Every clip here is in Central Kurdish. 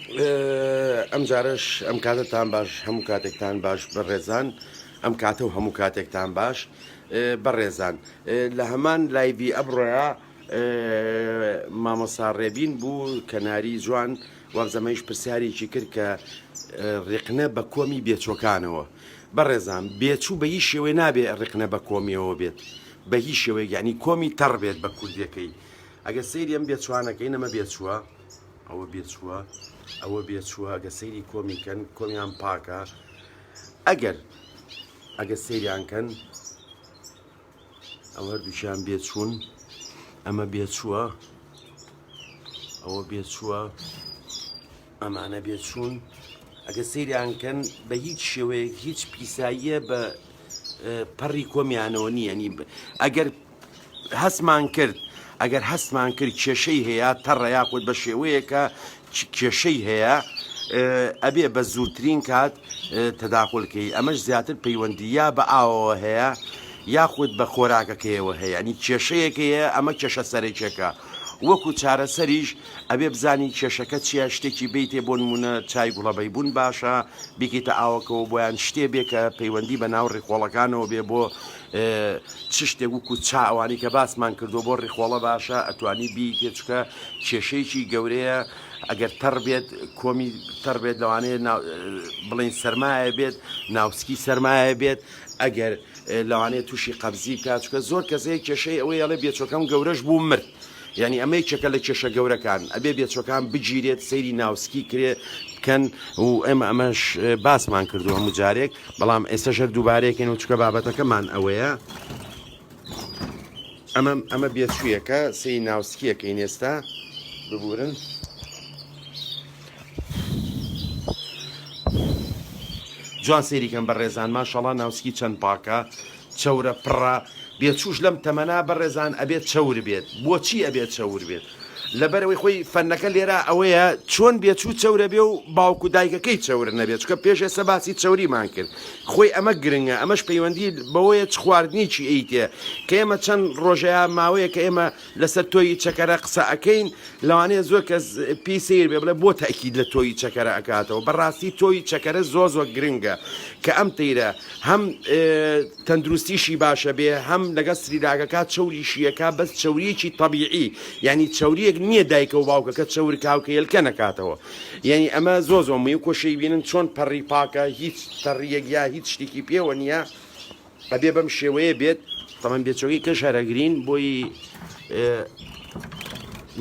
ئەم جارەش ئەم کاتەتان باش هەموو کاتێکتان باش بەڕێزان ئەم کاتە و هەموو کاتێکتان باش بەڕێزان لە هەمان live ی ئەمڕۆیا مامۆستا ڕێبین بوو کەناری جوان وابزەمەیش پرسیارێکی کرد کە ڕقنە بە کۆمی بێچۆکانەوە بەڕێزان بێچوو بە هیچ شێوەی نابێ ڕقنە بە کۆمیەوە بێت بە هیچ شێوەیەک یعنی کۆمی تەڕ بێت بە کوردیەکەی ئەگە سەیری ئەم بێچوانەکەی نەمە بێچووە ئەوە بێچووە ئەوە بێچووە ئەگە سەیری کۆمی کەن کۆمیان پاکە ئەگەر ئەگە سەیریان کەن ئەو هەردووکیان بێچوون ئەمە بێچووە ئەوە بێچووە ئەمانە بێچوون ئەگە سەیریان کەن بە هیچ شێوەیەک هیچ پیساییە بە پەڕی کۆمیانەوە نییە نی ئەگەر هەستمان کرد ئەگەر هەستمان کرد کێشەی هەیە تەڕە یاخود بە شێوەیەکە کێشەی هەیە ئەبێ بە زووترین کات تەداخلکەی ئەمەش زیاتر پەیوەندی یا بە ئاوەوە هەیە یاخود بە خۆراکەکەیەوە هەیە ینی کێشەیەک هەیە ئەمە کێشە سەرەکیەکە وەکو چارەسەریش ئەبێ بزانی کێشەکە چیە شتێکی بیتێ بۆ نمونە چای گوڵەبەیبوون باشە بیکەیتە ئاوەکەوە بۆیان شتێ بێ کە پەیوەندی بە ناو ڕیخۆڵەکانەوە بێ بۆ چ شتێک وەکو چا ئەوانی کە باسمان کردو بۆ ڕیخۆڵە باشە ئەتوانی بیتێ چکە کێشەیەکی گەورەیە ئەگەر تەڕ بێت کۆمی تەڕ بێت لەوانەیە بڵین سەرمایە بێت ناوسکی سەرمایە بێت ئەگەر لەوانەیە تووشی قەبزی بکات چکە زۆر کەسەیە کێشەی ئەوەی ئەڵێ بێچۆکەم گەورەش بوو مرد یانی ئەمە یەکێکە لە کێشە گەورەکان ئەبێ بێچوەکان بگیرێت سەیری ناوسکی کرێ بکەن و ئێمە ئەمەش باسمان کردو هەموو جارێک بەڵام ئێستا شەر دووبارەیەکەین و چکە بابەتەکەمان ئەوەیە ئەمە ئەمە بێچوویەکە سەی ناوسکیەکەین ئێستا ببورن. جوان سەیری کەن بەڕێزان ماشەڵا ناوسکی چەند پاکە چەورە پڕە بێچوش لەم تەمەنا بەڕێزان ئەبێت چەور بێت بۆچی ئەبێت چەور بێت لەبەرەوەی خۆی فەنەکە لێرە ئەوەیە چۆن بێچوو چەورە بێ و باوک و دایکەکەی چەور نەبێت چکە پێش ئێستا باسی چەوریمان کرد خۆی ئەمە گرنگە ئەمەش پەیوەندی بەوەیە چ خواردنێکی ئەیتێ کە ئێمە چەند ڕۆژەیە ماوەیە کە ئێمە لەسەر تۆیی چەکەرە قسە ئەکەین لەوانەیە زۆر کەس پێی سەیر بێ بڵێ بۆ تەئکید لە تۆیی چەکەرە ئەکاتەوە بەڕاستی تۆیی چەکەرە زۆر زۆر گرنگە کە ئەم تەیرە هەم تەندروستیشی باشە بێ هەم لەگەڵ سریلاکەکە چەوریشیەکە بەس چەوریەکی تەبیعی یعنی چەوریەک نییە دایکە و باوکەکە چەور کاوکە یەلکە نەکاتەوە یعنی ئەمە زۆر زۆر موی کۆشەی بینن چۆن پەڕی پاکە هیچ تەڕیەک یا هیچ شتێکی پێوە نییە ئەبێ بەم شێوەیە بێت تەمەن بێچۆگەی کەش هەرەگرین بۆی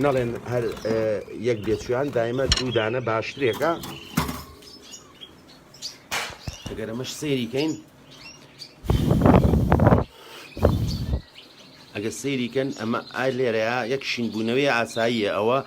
نەڵێن هەر یەک بێچویان دایمە دوو دانە باشترێکە ئەگەر ئەمەش سەیری کەین ئەگە سەیری کەن ئەمە ئای لێرەیە یەک شینبوونەوەی ئاساییە ئەوە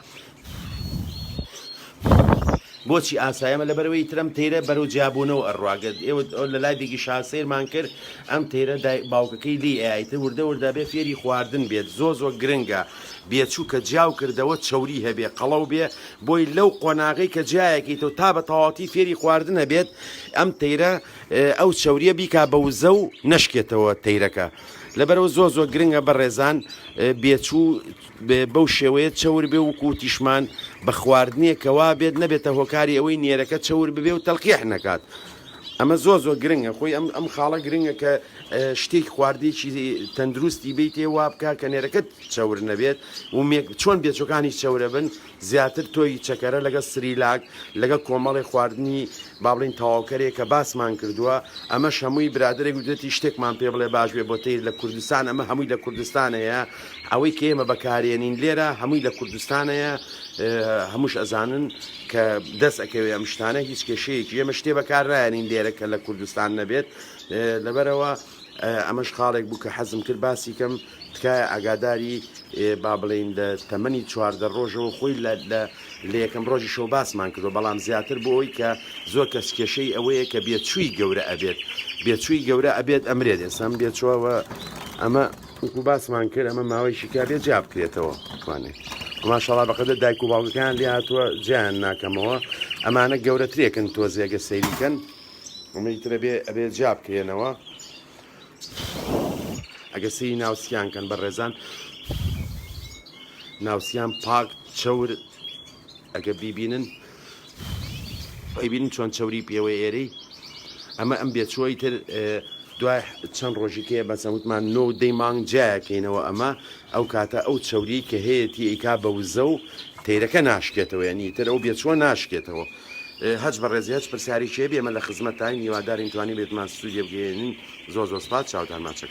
بۆچی ئاسایە ئەمە لەبەرئەوەی ئیتر ئەم تەیرە بەرەو جیابوونەوە ئەڕوا گەر ئێوە لە live ێکی شا سەیرمان کرد ئەم تەیرە دای باوکەکەی لێی ئەیا ئیتر وردە وردە بێ فێری خواردن بێت زۆ زۆر گرنگە بێچوو کە جیاو کردەوە چەوری هەبێ قەڵەو بێ بۆی لەو قۆناغەی کە جیایەکەیتەوە تا بە تەواوەتی فێری خواردن هەبێت ئەم تەیرە ئەو چەوریە بیکا بە وزە و نەشکێتەوە تەیرەکە لەبەرەوە زۆر زۆر گرنگە بەڕێزان بێچوو بەو شێوەیە چەور بێ وەکو وتیشمان بە خواردنێک کە وا بێت نەبێتە هۆکاری ئەوەی نێرەکە چەور ببێ و تەلقیح نەکات ئەمە زۆر زۆر گرنگە خۆی ئەم ئەم خاڵە گرنگە کە شتێک خواردێکی تەندروستی بیتێ وا بکە کە نێرەکەت چەور نەبێت و چۆن بێچۆکانی چەورە بن زیاتر تۆی چەکەرە لەگەڵ سریلاک لەگەڵ کۆمەڵی خواردنی با بڵێین تەواوکەرێک کە باسمان کردووە ئەمەش هەمووی برادەرێک وتوێتی شتێکمان پێ بڵێ باش بێ بۆ تەیر لە کوردستان ئەمە هەمووی لە کوردستان هەیە ئەوەی کە ئێمە بەکارێنین لێرە هەمووی لە کوردستان هەیە هەمووش ئەزانن کە دەست ئەکەوێ ئەم شتانە هیچ کێشەیەکی ئێمە شتێ بەکار نایەنین لێرە کە لە کوردستان نەبێت لەبەرەوە ئەمەش خاڵێک بوو کە حەزم کرد باسی کەم تکایە ئاگاداری با بڵێین لە تەمەنی 14 ڕۆژەوە خۆی لە لە لە یەکەم ڕۆژیشەوە باسمان کردووە بەڵام زیاتر بۆ ئەوەی کە زۆر کەس کێشەی ئەوەیە کە بێچووی گەورە ئەبێت بێچووی گەورە ئەبێت ئەمرێت ئێستا ئەم بێچووەوە ئەمە وەکو باسمان کرد ئەمە ماوەیەکی کا بێت جیا بکرێتەوە توانێت ماشەڵا بەقەدە دایک و باوکەکان لێ هاتووە جیان ناکەمەوە ئەمانە گەورەترێکن تۆزێگە سەیریکەن ئەمەی ترە بێ ئەبێ جیا بکرێنەوە ئەگە سەیری ناوسیان کەن بەڕێزان ناوسیان پاک چەور ئەگە بیبینن. ئەیبینن چۆن چەوری پێوەی ئێرەی ئەمە ئەم بێچووەی تر دوای چەند ڕۆژیکەیە بەسەن وتمان نۆ و دەی مانگ جیایەکەینەوە ئەمە ئەو کاتە ئەو چەوریەی کە هەیەتی ئەیکا بە وزە و تەیرەکە ناشکێتەوە یانی تر ئەو بێچووە ناشکێتەوە هەچ بەڕێزی هەچ پرسیارێکی هەبێ ئێمە لە خزمەتتاین هیوادارین توانیبێتمان سوودێ بگەیەنین زۆر زۆر سپاس چاوتان ماچەکەم.